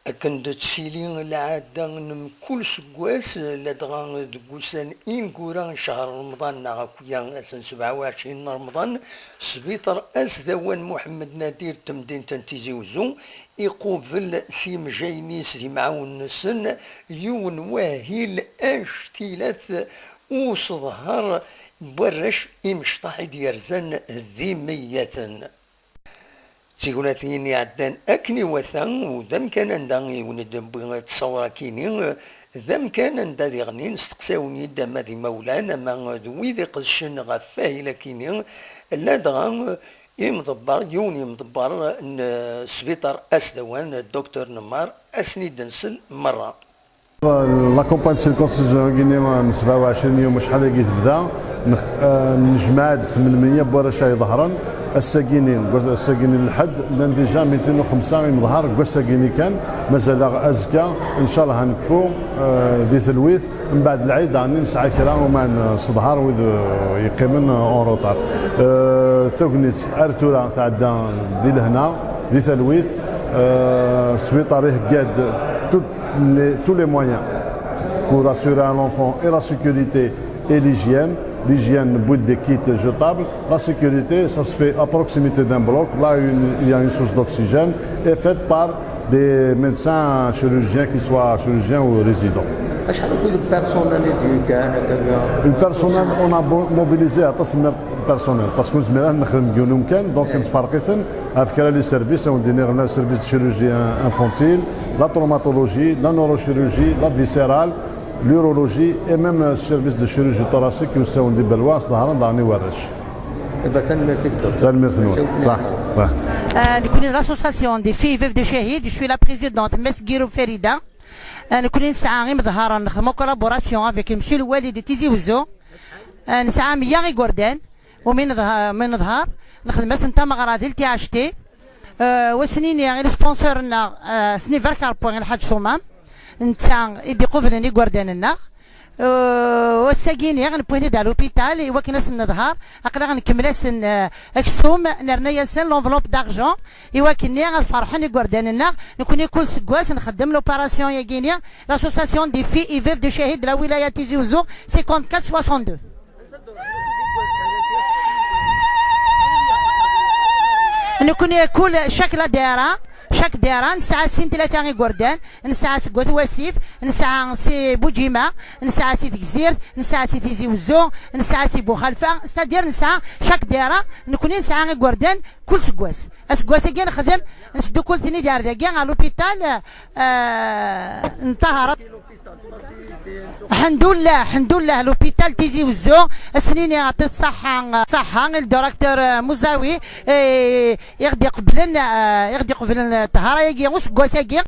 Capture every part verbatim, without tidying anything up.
Akken d-tettili lɛada n mkul seggas, ladɣa deg wussan ineggura n ccher Remḍan neɣ akya ass n sebɛa u ɛecrin n Remḍan, sbiṭer asdawan Muḥemmed Nadir n temdint n Tizi Uzzu iqubel s yimejjayen-is d imɛawnen-nsen yiwen wahil actilat useḍher n warrac imecṭaḥ i d-yerzan d imayyaten. D tignatin iɛeddan akken iwata, u d amkan anda i wen-d-newwi ttṣawra-kini, d amkan anda diɣen i nesteqsa-wen-id ama d imawlan, ama d wid iqedcen ɣef wahil-akini, ladɣa imḍebber, yiwen imḍebber n sbiṭar asdawan, Docteur Nemmar, ad sen-id-nsel merra. La campagne de circoncision-agi n sebɛa u ɛecrin yum, acḥal-agi tebda, nex-, eh, nejmeɛ-d tmenmeyya n warrac ay iḍehren. Ass-agi-ni, deg wass-, ass-agi-ni n lḥedd, llan déjà mitin u xemsa imḍehr deg wass-agi-ni kan, mazal-aɣ azekka, ncallah ad nekfu, eh, di telwit, mbeɛd lɛid daɣen nesɛa kra uma n seḍher wid, eh, yeqqimen, eh, en retard. Eh, tagnit ar tura tɛedda di lehna, di talwit, eh, sbiṭar ihegga-d tout les, tous les moyens pour assurer à l'enfant et la sécurité et l'hygiène. L'hygiène, newwi-d des kits jetables. La sécurité, ça se fait à proximité d'un bloc. Là, une- il y a une source d'oxygène et faite par des médecins chirurgiens, qu'ils soient chirurgiens ou résidents. Acḥal n personnel i d-yekkan akka? Le personnel, on a bo- mobilisé aṭas n personnel, parce que ur nezmir ad nexdem deg yiwen umkan, donc nessferq-iten ɣef kra les services, ad wen-d-iniɣ, le service de chirurgie infantile, la traumatologie, la neurochirurgie, la viscérale, l'urologie et même, euh, service de chirurgie thoracique, yusa-wen di Belwa, sḍehren daɣen i warrac. Iba, tanemmirt-ik, docteur. Tanemmirt-nwen. Ṣaḥ, ṣaḥ. Euh, nekkni d l'association des filles veuves de Chahid, je suis la présidente Mass Guiro Ferida. Euh, nekkni nesɛa imḍeharen, nexdem en collaboration avec monsieur le wali de Tizi Ouzou. Euh, nesɛa meyya igerdan, u mi neḍha-, mi neḍher, nexdem-asen tameɣra di L T H T. Euh, wass-nni, i le sponsor-nneɣ, euh, s-nni barka Rebbi, Lḥaǧ Ṣumam. Netta i d-iqublen igerdan-nneɣ. Euh, ass-agi-ni, newwi-ten-id ar l'hôpital, i wakken ad sen-neḍher, aql-aɣ nkemmel-asen, euh, aksum, nerna-yasen l'enveloppe d'argent, i wakken-nni ad ferḥen igerdan-nneɣ. Nekkni kul seggas nxeddem l'opération-agi-ni, l'association des filles et veuves de Chahid de la wilaya Tizi Ouzou, cinquante-quatre soixante-deux. Nekkni kul, chaque la daïra, chaque daïra, nesɛa sin tlata igerdan, nesɛa seg At Wasif, nesɛa si Buǧima, nesɛa si Tegzirt, nesɛa si Tizi Wezzu, nesɛa si Buxalfa, c'est-à-dire nesɛa chaque daïra, nekkni nesɛa igerdan kul seggas. Aseggas-agi nexdem, nesdukkul-ten-id ar dagi, ɣer l'hôpital, euh, n Ṭaher. Ḥemdullah, ḥemdullah, l'hôpital Tizi Wezzu, ass-nni-nni yeɛṭi ṣṣeḥḥa, ṣṣeḥḥa, le directeur, euh, Mouzaoui, eh, i ɣ-d-iqeblen, eh, i ɣ-d-iqeblen ṭṭhara-agi, useggas-agi.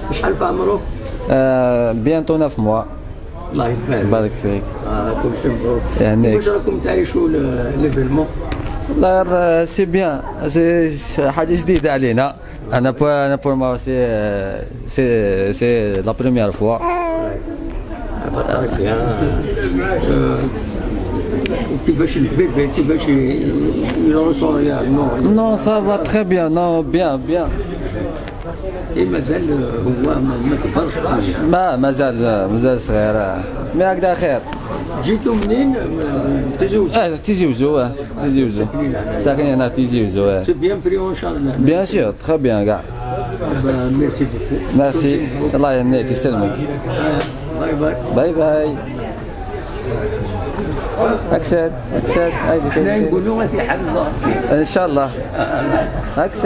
Acḥal fi ɛemṛek? Euh, bientôt neuf mois. الله يبارك. يبارك فيك. آه، كل شيء مبروك. يهنيك. كيفاش راكم تعيشوا ل-، l'événement؟ والله غير، آه، c'est bien. C'est حاجة جديدة علينا. أنا pour, أنا pour moi, c'est, euh, c'est, c'est la première fois. آه، كيفاش البيبي، كيفاش ي-، il ressort, يا نور؟ Non, ça va très bien. Non, bien, bien. إيه، مازال هو ما، ما كبرش. ما، مازال، مازال صغير، آه. Mais هكذا خير. جيتوا منين؟ من تيزي وزو؟ آه، تيزي وزو، آه. تيزي وزو. ساكنين هنا. ساكنين هنا في تيزي وزو، آه. C'est bien pris en charge là. Bien sûr, très bien, كاع. Merci beaucoup. Merci. الله يهنيك، يسلمك. باي باي. باي باي. أكسل، أكسل. هاي دي. حنا نقولوا غادي حرزة. إن شاء الله. أكسل.